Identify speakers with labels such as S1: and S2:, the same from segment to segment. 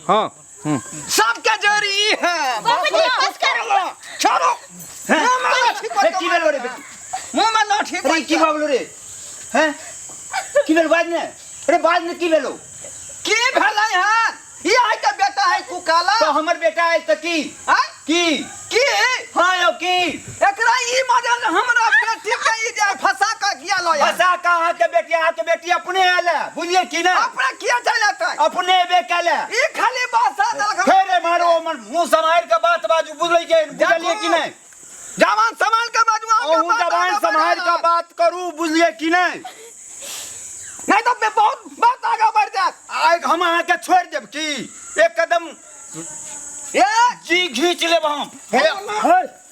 S1: हाँ।
S2: सबके जड़ी ई है।
S3: बाबूजी, बस करो।
S2: छोड़ो। मुंह में लाठी
S4: हे, की भेलो रे बेटी?
S2: मुंह में लाठी।
S4: अरे की भऽ गेलो रे? हैं, की भेल? बाज ने अरे, बाज ने, की भेलो?
S2: की भेलै हन? ई आइ के बेटा है कुकाला।
S4: तो हमर बेटा आयल तऽ की?
S2: आँय?
S4: की?
S2: की?
S4: हाँ यौ, की?
S2: एकरा ई मजल हमरा बेटी के ई जे फंसा के किया लय?
S4: फंसा कऽ अहाँके बेटी, अहाँके बेटी अपने आयल है, बुझलियै की ने?
S2: अपने किया चलि एतै?
S4: अपने एबे कैले।
S2: ई खाली बासा देलक।
S4: फेर एम्हर ओ मुँह सम्हारि कऽ बात बाजू, बुझलियै कि बुझलियै कि नहि?
S2: जवान सम्हाल के बाजू अहाँके।
S4: अहूँ
S2: बात
S4: जबान
S2: आगाँ
S4: सम्हारि कऽ
S2: बढ़ायत।
S4: बात करू, बुझलियै कि नहि?
S2: नहीं तो बहुत बात आगा बढ़ जात।
S4: आइ हम अहाँके छोड़ि देब की? एक कदम
S2: ए
S4: जी घींच लेब हम।
S1: हे।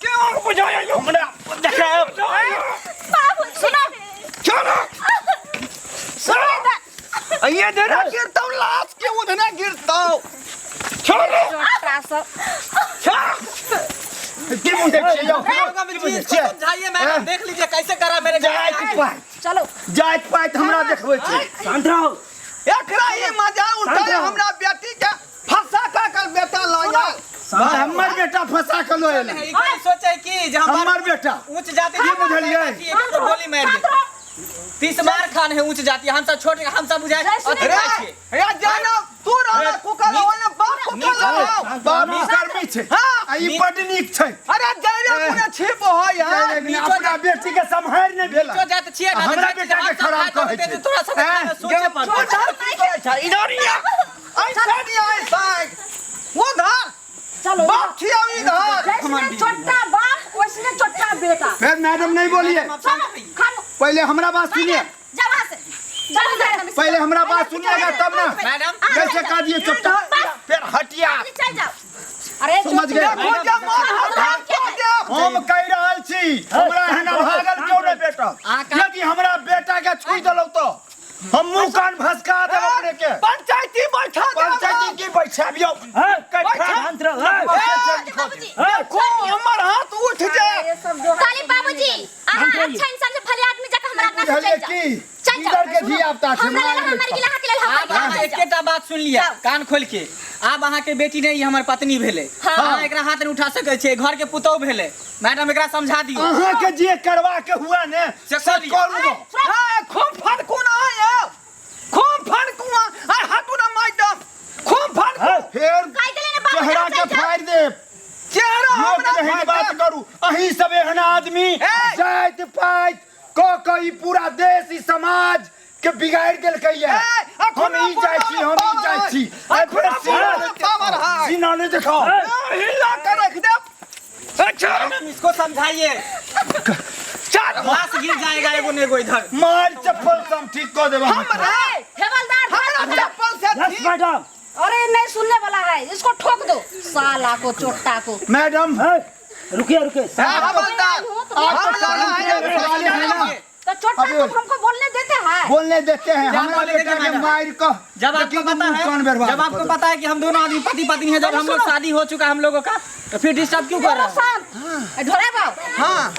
S2: क्यों बुझाया यो?
S4: हमरा देखायब।
S3: बाबू सुनो।
S2: छोड़ो।
S3: सुनो।
S2: ये देना गिरता लाश के उधना गिरता। छोड़ो।
S3: चोटा सब।
S2: छोड़ो।
S4: की बुझै छियै यौ? की बुझै छियै?
S5: समझाइए मैडम, देख लीजिए कैसे करा मेरे।
S4: जाइत पाइत।
S3: चलो।
S4: जाइत पाइत हमरा देखबै छै।
S6: शांत रहो।
S2: एकरा ई मजा उठा
S6: रहो।
S2: हमरा बेटी के फंसा का कर बेटा लाया।
S4: भाई, हमर बेटा फंसा के लो एलै।
S5: ई खाली सोचे कि जे हमर
S4: हमर बेटा
S5: ऊंच जाति
S4: की बुझलियै?
S5: कि गोली मार दे। 30 मार खान है ऊंच जाति, हम सब छोट, हम सब बुझाए।
S3: जय श्री
S5: अथी
S2: रे
S5: खाइ छियै।
S2: रे जानो तू रहना कुकर ओने बाप कुकर लगाओ।
S4: बाप कर्मी छै।
S2: हाँ।
S4: आ ई बड्ड नीक छै।
S2: अरे जैरे पुरे छिप हो यार।
S4: अपना बेटी के सम्हारि नहि भेल।
S5: नीचो जात छियै ना,
S4: हमरा
S5: जाइत
S4: बेटा के
S5: हम सब
S4: खराब
S5: खाइ
S4: कहै
S5: देतै
S4: छै।
S5: तऽ तोरा सबके
S4: हैं?
S5: खाना सोचे पड़तै।
S2: उधर की करै छै? इधर या ऐसा नहीं, ऐसा उधर।
S3: चलो।
S2: बाप छिया इधर।
S3: जैसने चोटा बाप वैसने चोटा बेटा।
S4: फिर मैडम नहीं बोलिए।
S3: चलो खानो।
S4: पहले हमरा बात सुनिए।
S3: जा वहां से, चलो इधर।
S4: पहले हमरा बात सुनिएगा तब ना।
S5: मैडम।
S4: कैसे कह दिए चोटा? फिर हटिया।
S3: चल जाओ। अरे
S4: समझ गए।
S2: देखो जब मन हटाम को देख।
S4: हम कहि रहल छी, हमरा एहन अभागल क्यों नहि भेटल। यदि हमरा बेटा के छुई देलहुँ तऽ हम मुंह कान भसका देब अपने के।
S2: पंचायती बैठा देब।
S4: पंचायती की बैठाबियौ?
S6: शांत रहो।
S3: बाबूजी।
S2: देखो हमर हाथ उठ जाए।
S3: ये सब जो ताली बाबूजी, अहाँ अच्छा इंसान से भले आदमी जका हमरा अपना से
S4: बुझलियै
S3: चल जाओ।
S4: की?
S3: चल जाओ।
S4: इधर के धिया पुता छै।
S3: हमरा लेल हमर गिला के लेल हमर
S5: आब अहाँ
S3: गिला।
S5: एकेटा बात सुन लिअ कान खोल के। आब अहाँके बेटी नहि, ई हमर पत्नी भेलै।
S3: हाँ।
S5: अहाँ एकरा हाथ नहि उठा सकै छियै, घर के पुतोहु भेलै। मैडम, एकरा समझा दियौ।
S4: अहाँ के जे करवा के हुआ ने
S5: से
S4: से
S5: कऽ लिअ।
S4: करू गो।
S2: हाँ, खूब फटकू ना आयो, खूब फटकू आ हाथू ना मैडम, खूब फटकू।
S4: फेर
S3: कहि देले ने बाबूजी,
S4: चेहरा
S3: चल
S4: के
S3: जाओ।
S4: फाड़ि देब।
S2: चेहरा
S4: लोक
S2: हमरा
S4: एहन
S2: फाड़ि
S4: बात
S2: देब।
S4: करू। अहीं सब एहन आदमी
S2: ए!
S4: जाति पाति कऽ कऽ ई पूरा देश, ई समाज के बिगाड़ि देलकै ये।
S2: ए,
S4: हम ई जाइ छी, हम ई जाइ छी। आ फेर सीना
S2: अखनो पावर है।
S4: सीना नहि देखाओ।
S2: ए, हिला के रख देब। अच्छा।
S5: मैडम, इसको समझाइए।
S2: चल।
S5: लाश गिर जाएगा एगो नेगो इधर।
S4: मार चप्पल से हम ठीक कऽ देब अहाँके।
S2: हमरा
S3: हवलदार।
S2: हमरा चप्पल से
S6: यस
S2: ठीक।
S6: मैडम।
S3: अरे नहीं सुनने वाला है, इसको ठोक दो साला को, चोट्टा को।
S4: मैडम।
S6: रुकिए रुकिए।
S2: ए, हवलदार।
S4: आप तो
S2: हम
S4: कानून के रखवाले हैं ना।
S3: तो चोट्टा
S4: अबे-
S3: तुम हमको बोलने देते हैं?
S4: बोलने देते हैं।
S5: क्या
S4: हमरा
S5: बोलने
S4: बेटा
S5: देते
S4: के
S5: हैं?
S4: मार कऽ
S5: जब आपको
S4: देखियौ तऽ
S5: पता
S4: मुँह कान
S5: है,
S4: बर्बाद
S5: जब आपको
S4: कऽ
S5: पता है कि हम दोनों आदमी पति पत्नी है, जब हम लोग
S3: सुनो।
S5: शादी हो चुका हम लोगों का, तो फिर डिस्टर्ब क्यों कर रहे
S3: दोनों
S5: हैं?
S3: शांत। ढोरे बाबू।
S2: हाँ।